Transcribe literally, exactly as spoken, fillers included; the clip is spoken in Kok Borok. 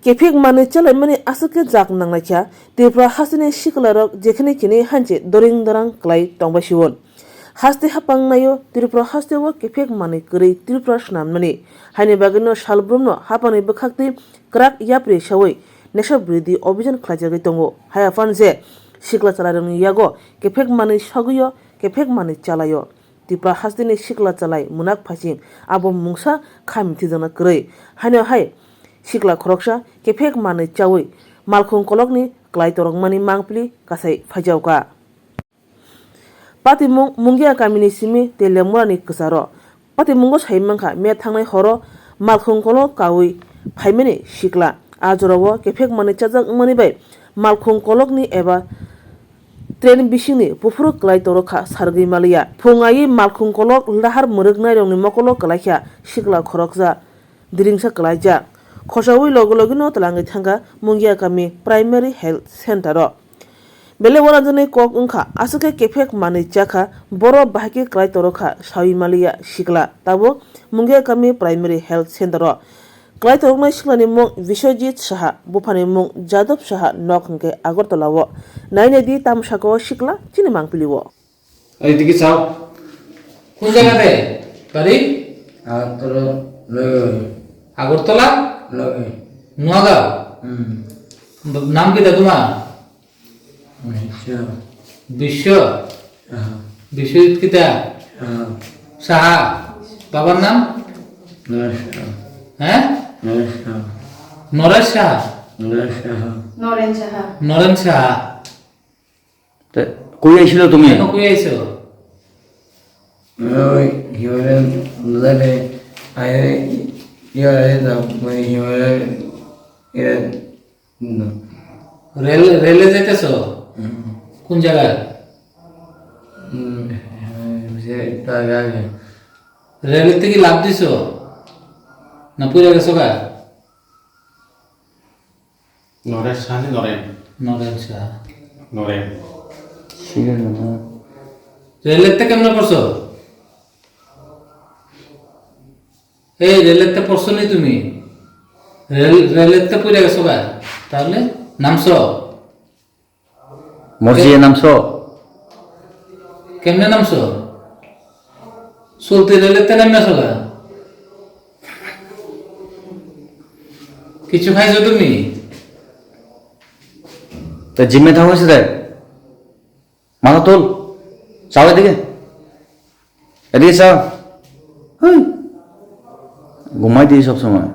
Kephek manwi chalaimani aswk khe jak nangnaikha, Tripura hasteni siklarok jekhene kini hanche doring dorang kwlai tongbai sio. Haste hapang naio Tripura hasteo kephek manwi kwrwi Tripura swnamnani. Haini bagwino salbrumno hapangni bwkhaktwi kwrak yapri sawi nesha bwrwidi obijan khlaijagwi tongo. Hai aphano je sikla chalairokni yago kephek manwi sogwio, kephek manwi chalaio. Tripura hasteni sikla chalai munak phaising abo mungsa kha mithijakna kwrwi. Haino hai sikla khoroksa kephek manwi chawi malkhung kolokni kwlai torokmani mangpili kasai phaijaokha. Patimung Mungia kamini simi tei Lemurani kwcharo. Patimungo sai mankha, me thangnai horo malkhung kolok kawi phaimani sikla. A jorao kephek manwi chajak wngmani bai malkhung kolokni eba train bisingni buphuru kwlai torokha sargwi maliya. Phung aiwi malkhung kolok lahar mwrwknairokni mokolo kwlaikha sikla khoroksa diringsa kwlaijak. Khosaui logi logino twlangwi thangkha Mungia kami Primary Health Center o. Belai uanajani kok wngkha, aswk khe kephek manwi chakha, boro bahai khe kwlai torokha saui maliya sikla. Tabuk Mungia kami Primary Health Center o kwlai toroknai siklani mung Biswajit Saha, buphani mung Jadab Saha, nok hwnkhe Agartala o. Nainai di tamo saka o sikla chini mangpili o. Oidike chao. Kun jaga de? Bari? Agartala, Nagaon. Agartala? Nagaon. Nagaon? Hmm. B-, nam kita tuma? Biswa. Biswa? Aha. Biswajit kita? Aha. Saha? Babar nam? Naresh Saha. He? Naresh Saha. Naresh Saha? Naresh Saha. Noren Saha. Noren Saha. Te, koi aisilo tumi? Eno koi aiso? Oi, hiware nudare, aire, hiware da, mane hiware, ira, no. Rel, rele jaiteso? Hmm. Kun jaga? Hmm, je, ta jaga. Rele tiki lab diso? Na puira geso ga? Noren Saha ni Noren. Noren Saha. Noren. Sigan na. Rel-, rel-, te kemne porso? Ei, rel-, te porso ni tumi? Rel-, rel-, te puira geso ga? Tahole namso? Morsi namso? Kemne namso? Sulti rele te namya soga. Kichu khai jo tumi. Ta jime thago sire. Mano tol. Chao edige. Edige chao. Hey. Gumai di sob somoi.